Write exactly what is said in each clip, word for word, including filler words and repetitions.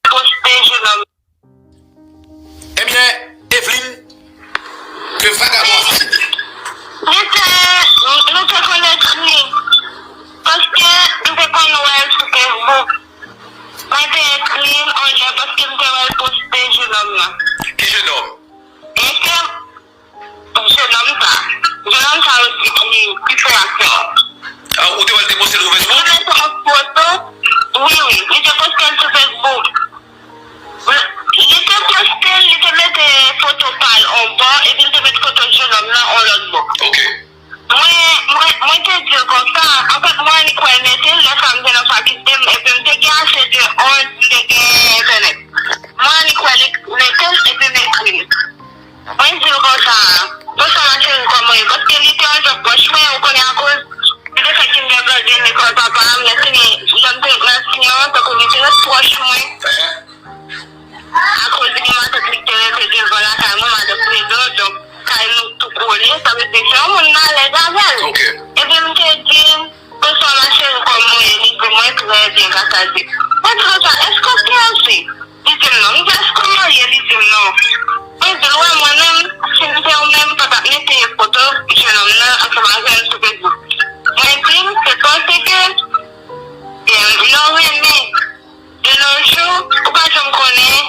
Poste jenòm. Ebyen, Evelyne, ke vagabon asasine. Li te, nou te konn ekri, paske m te konn wè l sou Facebook. Mwen te ekri l yon lè paske m te wè l poste jenòm nan. Ki jenòm? E ke Jenòm sa, jenòm sa yo di ki, ki fè aksyon an. Ah, ou te wè l te poste l sou Facebook? Li te mete yon foto, wi, wi, li te poste l sou Facebook. Li te poste l, li te mete foto pa l yon bò, epi l te mete foto jenòm nan yon lòt bò. Ok. Mwen, mwen, mwen te di l konsa, anfèt, mwen annik wè l mete l, lè sa m te nan fakilte m, epi m te gen ase de onz, m te gen entènèt. Mwen annik wè l mete l, epi m ekri l. Mwen di l konsa, "Bonswa ma chérie, kòman w ye?" Paske li te yon jan pwòch mwen, ou konnen, akoz li te fè kindergarten lekòl papa m, lè fini, lè m te nan siy an, tankou li te ret pwòch mwen. Akoz li gen matant li ki te rete devan lakay mwen, madan Fredo, donk kay nou tou kole, sa vle di se yon moun m alèz avè l. Ok. Epi m te di l, "Bonswa ma chérie, kòman w ye?" Li di, "Mwen trè byen, gras a Dye." Mwen di konsa, "Èske w fiyanse?" Li di m non. M di, "Èske w marye?" Li di m non. Mwen di l, "Wè, mwen menm, si m te ou menm, m pa t ap mete foto jenòm nan ansanm avè l sou Facebook." Mwen di l, "Se paske, e, lè w renmen, de nos jours, ou pa janm konnen,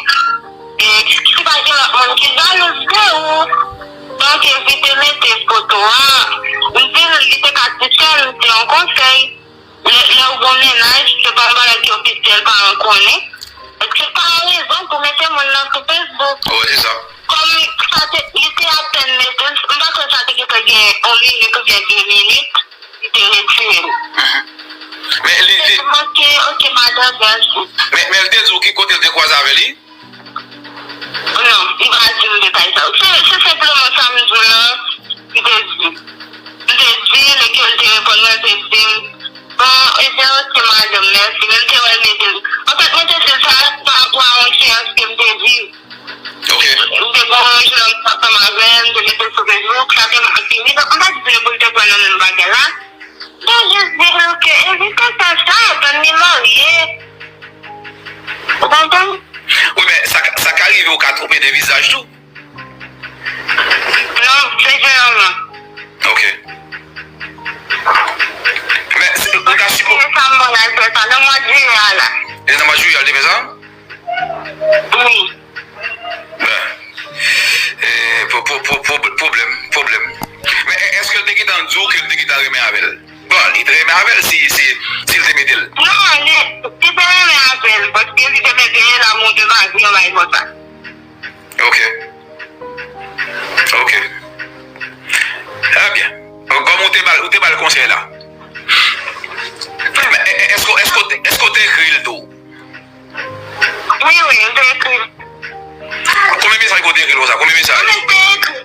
e, si pa gen lòt moun ki jalous de ou, donk evite mete foto a." M di l, li te ka ti sè m, se yon konsèy. Lè, lè w gon mennaj, se pa yon bagay ki ofisyèl, paran konnen. Èske pa yon rezon pou mete moun nan sou Facebook? Wi, se sa. Kòm sa te, li te apèn mete l, m pa kwè sa te gentan gen yon minit oubyen de minit, li te retire l. Mhm. Men li, li, Se manke, ok, madan, mèsi. Men, men li te di w ki kote l te kwaze avè li? Non, li pa di m detay sa yo. Se, se senpleman sa m di w lan, li te di. M te di, lè ke l te reponn mwen, l te di m, "Bon, ebyen, ok, madanm, mèsi." Men m te wè l mete l. Anfèt, mwen te di l sa pa rapò a yon eksperyans ke m te viv. Ok. M te gon jenòm ansanm avè l, m te mete l sou Facebook, sa te mal fini. Donk, m pa di pou l te pran nan menm bagay la. Mwen jis di l ke evite fè sa, tann li marye. Ou konprann? Wi, men sa, sa ka rive ou ka twonpe de vizaj tou. Non, se jenòm nan. Ok. Men, se, ou ta sipo- Se sa m ban l fè sa, nan mwa jiyè a la. E nan mwa jiyè a l te fè sa? Wi. Ben, e, po-, po-, po-, po-, pwoblèm, pwoblèm. Men, e, èske l te gentan di w ke l te gentan renmen avè l? Bon, li te renmen avè l si, si, si l te mete l. Non, li, li te renmen avè l, paske li te mete l'amour de ma vie, yon bagay konsa. Ok. Ok. Trè byen. Bon, kòm ou te ba l, ou te ba l konsèy la. Men, e, e, èske, èske, èske w te ekri l tou? Wi, wi, m te ekri l. Konbyen mesaj ke w te ekri l konsa? Konbyen mesaj? Mwen te ekri.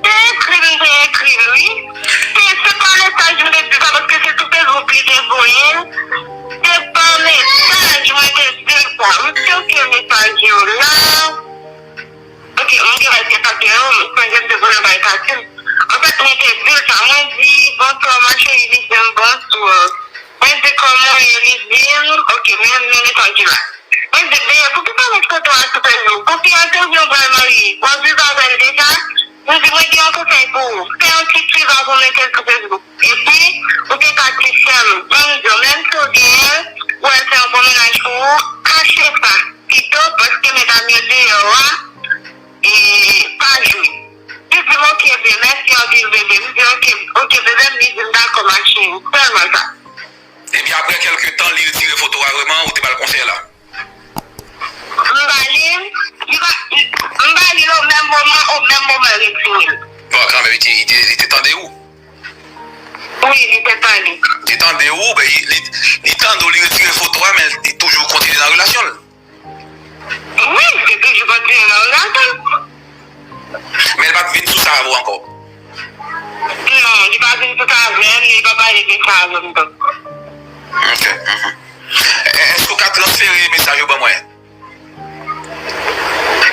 Te ekri l, m te ekri l, wi. Se, se pa mesaj m te di sa, paske se sou Facebook li te voye l. Se pa mesaj mwen te di l sa. M cheke mesaj yo la. Ok, m gen rèspè sa ke yo, m sonje m te voye bay Katim. Anfèt, mwen te di l sa. Mwen di, "Bonswa, ma chérie," li di m, "Bonswa." Mwen di, "Kòman w ye?" Li di m, ok, men, men mesaj la. Mwen di, "Ben, poukisa w met foto a sou Facebook? Ou fiyanse oubyen w pral marye? W ap viv avè l deja?" Mwen di, "Mwen gen yon konsèy pou ou. Fè yon ti suiv avan w mete l sou Facebook. Epi, ou te ka ti sè m. Ban m di w, menm si w genyen l, ou wè l se yon bon mennaj pou ou, kache sa pito, paske medam yo deyò a, e, pa jwe." Li di m, "Ok, bebe, mèsi anpil, bebe." M di, "Ok, ok, bebe," m di, "M dakò, ma chérie." Sèlman sa. Epi apre kèlke tan, li retire foto a vrèman, ou te ba l konsèy la? M ba li, li pa, m ba li l o menm moman, o menm moman l retire l. Bon, kanmenm, li te, li te, li te tande ou? Wi, li te tande. Li te tande ou, ben, li, li, li tande w, li retire foto a, men li toujou kontinye nan relasyon l. Wi, li te toujou kontinye nan relasyon l. Men li pa t vin sou sa avè w ankò? Non, li pa vin sou sa avè m, li pa pale de sa avè m tou. Ok. Mhm. Èske w ka transfere mesaj yo ban mwen?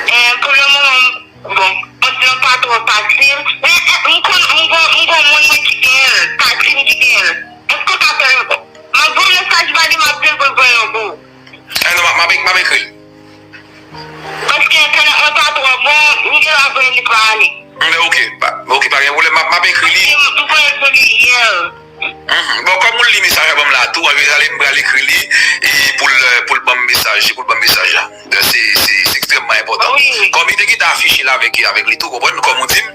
Eh, pou le moman, bon, kont lan pa twò fasil. Men, eh, m konn, m gon, m gon moun mwen ki gen l, pati m ki gen l. Èske w ka fè l? M ap voye mesaj ba li, m ap di l pou l voye yon pou ou. Eh, non, m ap, m ap ek-, m ap ekri l. Paske entènèt mwen pa twò bon, m gen dwa voye li pa ale. Men ok, pa, ok, pa gen pwoblèm, m ap, m ap ekri li. Paske m, m voye l pou li yè. Mhm. Bon, kòm ou li mesaj la ban m la tou, an jeneral, m pral ekri li, e pou l, pou l ban m mesaj, pou l ban m mesaj la. Se, se, se ekstrèmman enpòtan. Wi. Kòm li te gentan afiche l avèk, avèk li tou, konprann? Kòm ou di m,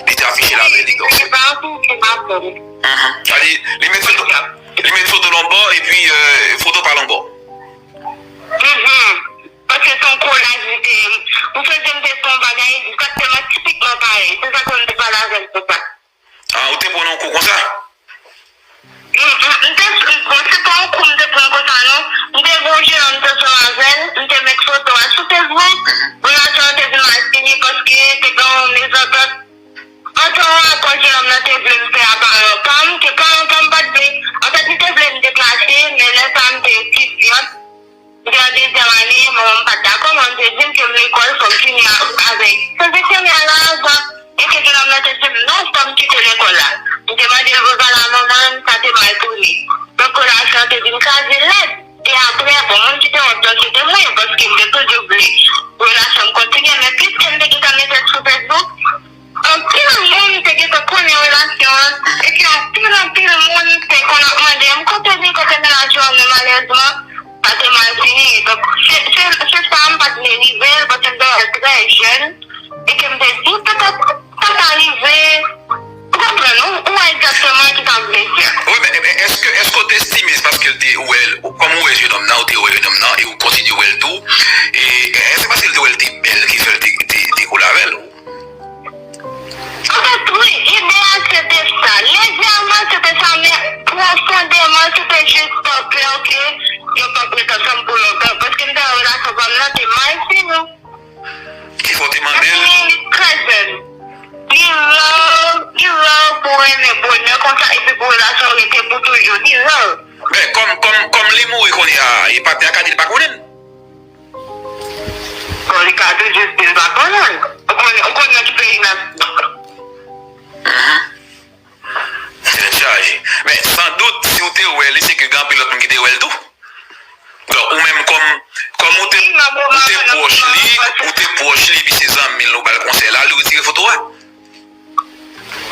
li te afiche l avèk li, donk. Wi, se pa yon sousi, pa pè. Mhm. Sa di, li met foto, li met foto l yon bò, epi, euh, foto pa l yon bò. Mhm. Paske se yon kolaj li te, m santi m te fè yon bagay egzakteman, tipikman parèy. Se sa k fè m te pale avè l konsa. Ah, ou te pran yon kou konsa? M, m, m te, bon, se pa yon kou m te pran konsa, non. M te gon jennonm m te sòt avè l, m te met foto a sou Facebook. Relasyon an te vin mal fini paske te gen yon mezantant. Antan an, akoz jennonm nan te vle m fè aparan pa m, ke paran pa m pa t vle. Anfèt, li te vle m deplase, men lè sa a m te etidyant. M te an dezyèm ane, manman m pa t dakò, manman m te di m ke m lekòl, fò m fini a, avèk sèvis sèmèl la avan, e ke jennonm nan te di m non, fò m kite lekòl la. M te mande l pou sa la, manman m, sa te mal tounen. Donk, relasyon an te vin kraze lèd. E apre, bon, moun ki te wè m nan se te mwen, paske m te toujou vle relasyon m kontinye, men piske m te gentan mete l sou Facebook, anpil moun te gentan konnen relasyon an, epi anpil, anpil moun te konn ap mande m, "Kote li, kote mennaj ou an?" Men malèrezman, sa te mal fini. Donk, se, se, se sa m pa t vle rive l, paske m te wè l trè jèn, e ke m te di, petèt, sa ta rive, ou konprann, ou, ou wè egzakteman ki sa m vle di a. Wi, men, men èske, èske w te estime se paske l te, ou wè l, kòm ou wè jennonm nan, ou te wè jennonm nan, e ou kontinye wè l tou, e, e, èske se paske l te wè l te bèl ki fè l te, te, te kole avè l? Anfèt, wi, ide a se te sa. Lejèman, se te sa, men pwofondèman, se te jis pa klè ke yo p ap ret ansanm pou lontan. Paske m te wè relasyon pa m nan te mal fini. Kifè w te mande l? Li trè jèn. Li rare, li rare pou w renmen bonè konsa epi pou relasyon rete pou toujou. Li rare. Men, kòm, kòm, kòm li mouri kounye a, e patnè a ka di l pa konnen l. Bon, li ka di jis di l pa konnen l. Ou konnen, ou konnen nan ki peyi n ap viv. Mhm. Tèt chaje. Men, san dout, si w te wè li, se ke gen anpil lòt moun ki te wè l tou. Donk, ou menm kòm, kòm ou te, ou te pwòch li, ou te pwòch li, epi se zanmi l ou ba l konsèy la, li retire foto a.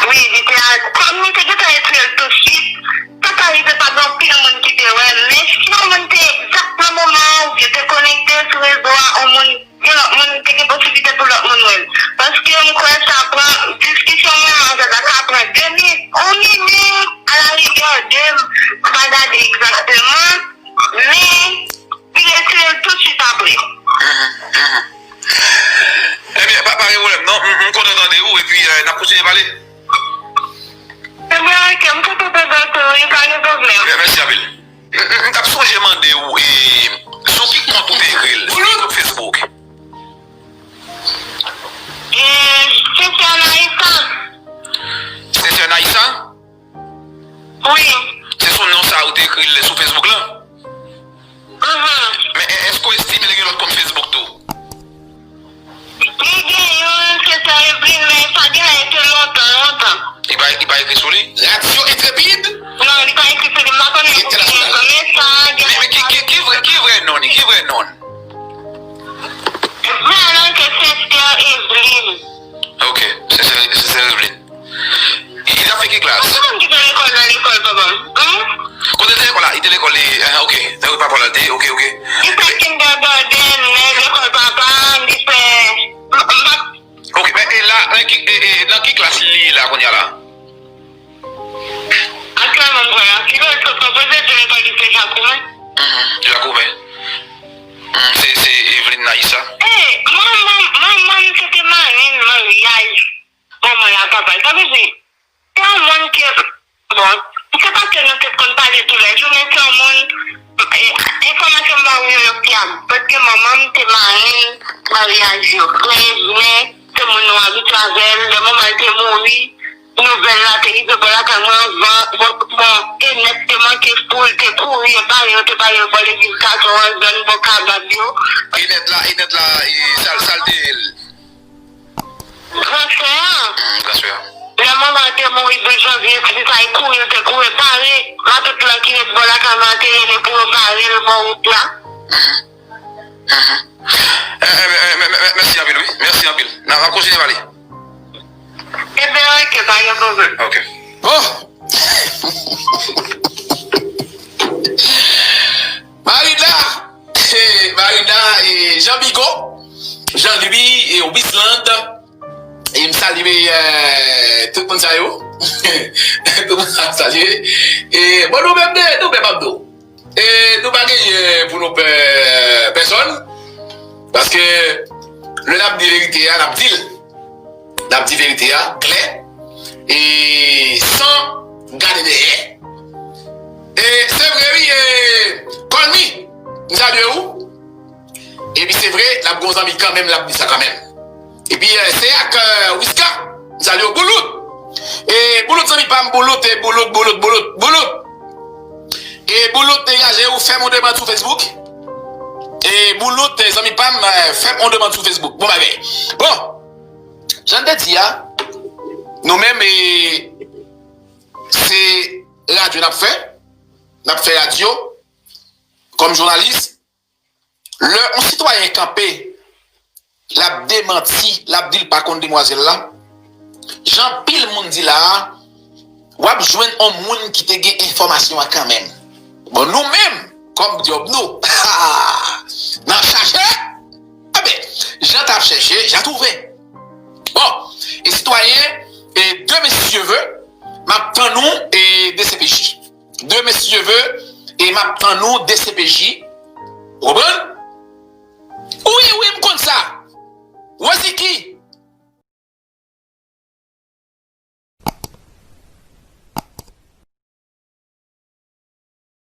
Wi, li te al, kòm li te gentan retire l tousuit, sa ka rive pa gen anpil moun ki te wè l, men si yon moun te egzak nan moman an, ou byen te konekte sou rezo a, yon moun, yon lòt moun, te gen posiblite pou lòt moun wè l. Paske m kwè sa pran, diskisyon mwen avè l la ka pran de minit, yon minit, alarigè de, m pa gade egzakteman, men li retire l tousuit apre. Mhm, mhm. Ebyen, pa, pa gen pwoblèm, non. M, m kontan tande w, epi, euh, n ap kontinye pale. Ebyen, ok, m kontan tande w tou, wi, pa gen pwoblèm. Ebyen, mèsi anpil. M, m, m t ap sonje mande w, e, sou ki kont ou te ekri l? Sou ki kont Facebook? E, Sensè Naïsa. Sensè Naïsa? Wi. Se sou non sa ou te ekri l sou Facebook lan? Mhm. Men, e, èske w estime li gen lòt kont Facebook tou? Li gen youn, se sa Evelyn, men sa gen lè te lontan, lontan. Li pa, li pa ekri sou li? Radyo Entrepid? Non, li pa ekri sou li. M pa konnen si li gen, men sa gen lè. Men, men ki, ki, ki vrè, ki vrè non li? Ki vrè non l? Vrè non l se Sensè Evelyn. Ok, Sensè, Sensè Evelyn. Li t ap fè ki klas? Ou konn ki te lekòl nan lekòl papa m? Kote l te lekòl la? Li te lekòl li, ah, ok. Nan ri papa l te, ok, ok. Li fè kindergarten nan lekòl papa m, li fè, m, m pa. Ok, men e la, nan ki, e, e, nan ki klas li ye la kounye a la? Aktyèlman, m kwè anpil lòt sot konpoze de lekòl li fè Jakoumen. Mhm, Jakoumen. Mhm, se, se Evelyn Naïsa. E, manman, manman m se te marenn maryaj manman l ak papa l. Sa vle di, se yon moun ke, bon, se pa ke nou te konn pale toulèjou, men se yon moun, e, enfòmasyon m ba ou yo, yo fyab. Paske manman m te marenn maryaj yo. Frè Evelyn, se moun nou abitye avè l. Lè manman l te mouri, Nouvèl la te rive bò lakay mwen anvan, bon, bon, Enèt te manke foul, te kouri, yo bare, yo te bare bò legliz Katon an, zòn bò Kabab yo. Enèt la, Enèt la, e, sa l, sa l te ye l? Gran sè an. Hmm, gran sè an. Lè manman an te mouri douz janvye, ti fi sa, e kouri, yo te kouri, bare matant lan ki ret bò lakay mwen an, te rele pou yo bare l bò wout la. Mhm. Mhm. Eh, eh, eh, mè- mè- mè- mèsi anpil, wi. Mèsi anpil. N a, n ap kontinye pale. Ebyen, oke, pa gen pwoblèm. Oke. Bon. Marina, eh, Marina, eh, Jean Bigot, Jean Louis, eh, Wisland, e m salye, eh, tout moun sa yo. Tout moun sa m salye. E, bon, nou menm, nou menm, ap di w. E nou pa genyen pou nou pè pèsòn. Paske lè n ap di verite a, n ap di l. N ap di verite a klè e san gade dèyè. E se vre, wi, e Kòlmi, m salye w. Epi se vre, n ap gen yon zanmi kanmenm, l ap di sa kanmenm. Epi, eh, se ak, eh, Wiska, m salye w, Boulout. E Boulout, zanmi pa m, Boulout, e Boulout, Boulout, Boulout, Boulout. E Boulout, degaje w, fè m yon demann sou Facebook. E Boulout, eh, zanmi pa m, eh, fè m yon demann sou Facebook. Bon bagay. Bon, jan n te di a, nou menm, e, se radyo n ap fè. N ap fè radyo kòm jounalis. Lè yon sitwayen kanpe, l ap demanti, l ap di l pa konn demwazèl la, jan anpil moun di la a, w ap jwenn yon moun ki te gen enfòmasyon an kanmenm. Bon, nou menm, kòm djòb nou, n ap chache, enben, jan t ap chèche, jan twouve. Bon, e sitwayen, e de mesye ve, m ap tann ou, e D C P J. De mesye ve, e m ap tann ou D C P J. Ou konprann? Wi, wi, m konn sa. Woziki,